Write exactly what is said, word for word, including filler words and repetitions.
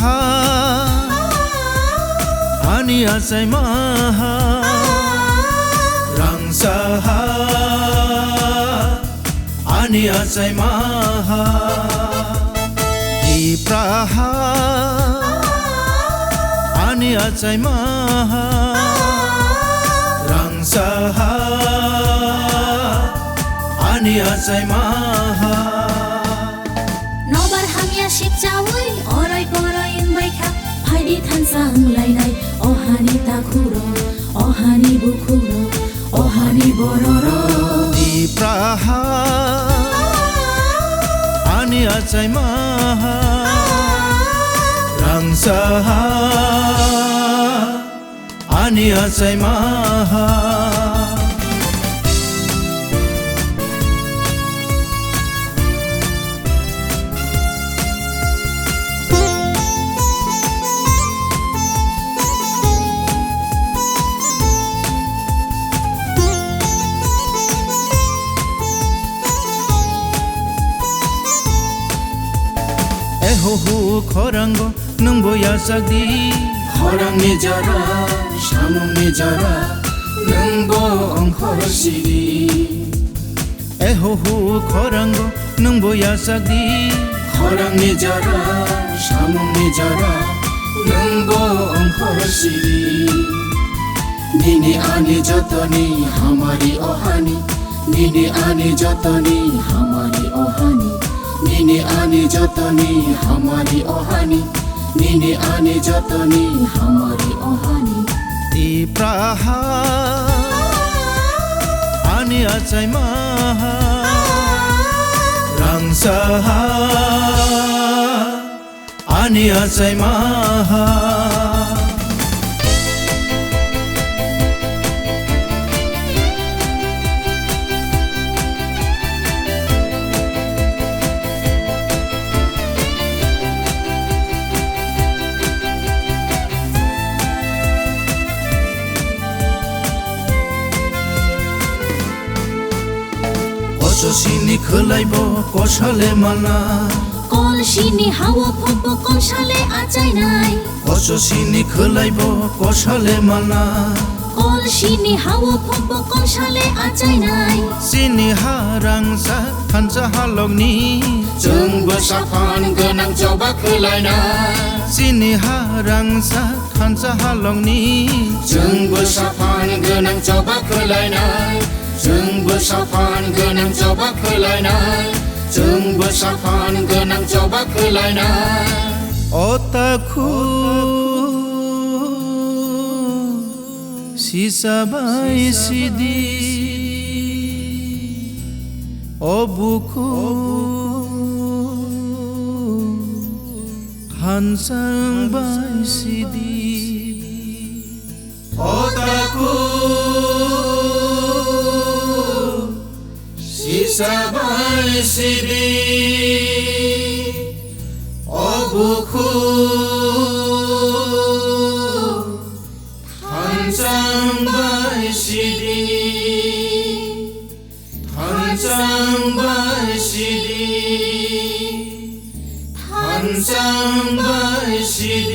Ha, ani achai ma ha, rangsa ha, ani achai ma ha, Tipra ha, ani achai ma ha, rangsa ha, ani achai ma ha. Nobar hamya sipchaui, oroi poroi wngbai kha. Phaidi thansa wnglainai, o hani takhuk rok, o hani bukhuk rok, o hani borok rok. Tipra ha, ani achai ma ha, rangsa ha, ani achai ma ha. Eho hu khorango nwngbo yachak di. Khorangni jora, samungni jora, nwngbo ongkhor sidi. Eho hu khorango nwngbo yachak di. Khorangni jora, samungni jora, nwngbo ongkhor sidi. Nini ani jotoni hamari o hani, nini ani jotoni hamari o hani, nini ani jotoni hamari o hani, nini ani jotoni hamari o hani. Tipra ha, ani achai ma ha, rangsa ha, ani achai ma ha. Koso sini khwlai bo kosa le mana. Kol sini hao phokbo kosa le achainai. Koso sini khwlai bo kosa le mana. Kol sini hao phokbo kosa le achainai. Sini ha rangsa thansa halokni. Chwngbo saphan gwnang choba khwlainai. Sini ha rangsa thansa halokni. Chwngbo saphan gwnang choba khwlainai. Chwngbo saphan gwnang choba khwlainai. Chwngbo saphan gwnang choba khwlainai. O takhuk sisa bai sidi. O bukhuk thansang bai sidi. O takhuk sisa bai sidi. O bukhuk thansang bai sidi. Thansang bai sidi. Thansang bai sidi.